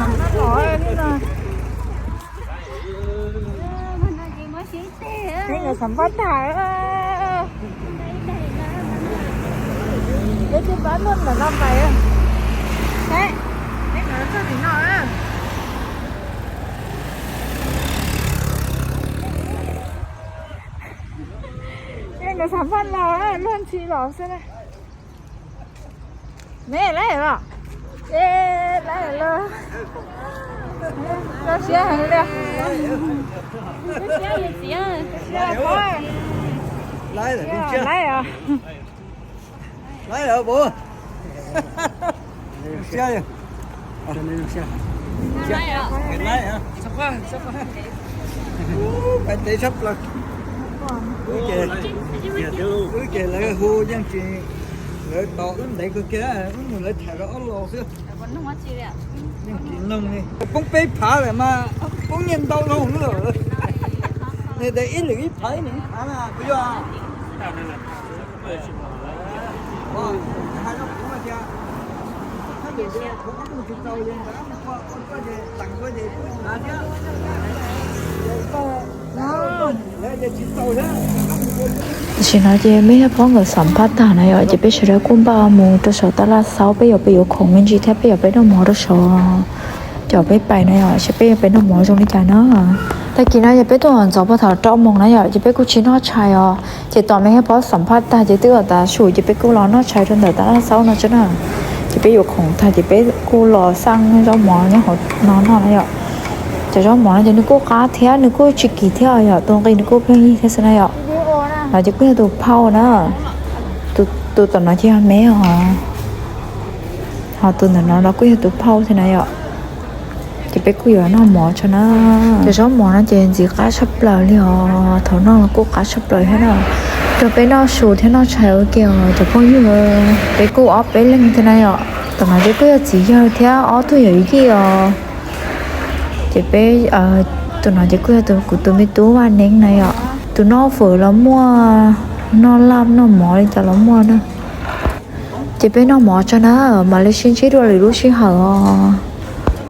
Peb nkawd xam phaj tag. Peb twb pab luaj ntawm no pais. Peb nkawd txog tim no. Peb nkawd xam phaj los luag ntxhi los xwb na. Neb lawv los, lawv los, zoo siab heev li. Lawv os, lawv os, zoo siab. Pais ntev tshaj plaws. Wb ces lawv hu yeej tsis, lawv tos wb ntev kawg kiag, wb mus lawv tham rau ob los xwb. Yeej tsis noog li, poob peb phav lawm mas poob nyiaj ntau dhau lawm. Nws tias ib lwm ib phav, ib lwm ib phav na puas yog? Tam sim no ces meb thiab phob nkawd xam phaj tag na yom, ces peb sawv daws kuj npaj mus rau saum tab laj xaub, peb yuav peb yuav khoom me ntsis thiab peb yuav peb noj mov rau saud, coj peb pais na yom, seb peb yuav peb noj mov zoo li cas na. Tag kis no ces peb tuaj ntxov puag thaum rau moos na yom, ces peb kuj tsis noj tshais os, ces tos meb thiab phob xam phaj tag ces twb ua tav su ces peb kuj los noj tshais rau ntawm tab laj xaub no tso na. Ces peb yuav khoom tag ces peb kuj los xaj zaub mov nyob hauv no noj na yom. Cov zaub mov no ces nws kuj qab thiab nws kuj tsis kim thiab yom, tus nqi nws kuj pheej yig thiab xwb na yom. No ces kuj yog tus phauj na, tus tom no ces yog meb os, ho tus ntawm no los kuj yog tus phauj thiab na yom. Ces peb kuj yuav noj mov tso na. Cov zaub mov no ces ntxim qab tshaj plaws li os, thaum noj los kuj qab tshaj plaws thiab na. Rau peb noj su thiab noj tshais ua ke os cov phooj ywg. Peb kuj ob peb leeg thiab na yom. Tom no ces kuj yog txiv yawg thiab ob tug yawm yij os. Ces peb, tus no ces kuj yog kuv tus me tub Vaj Neeb na yom. Tus noj fawm los muaj, noj laj noj mov li cas los muaj na. Ces peb noj mov tso na, mam li sib ntsib dua lwm lub sij hawm os.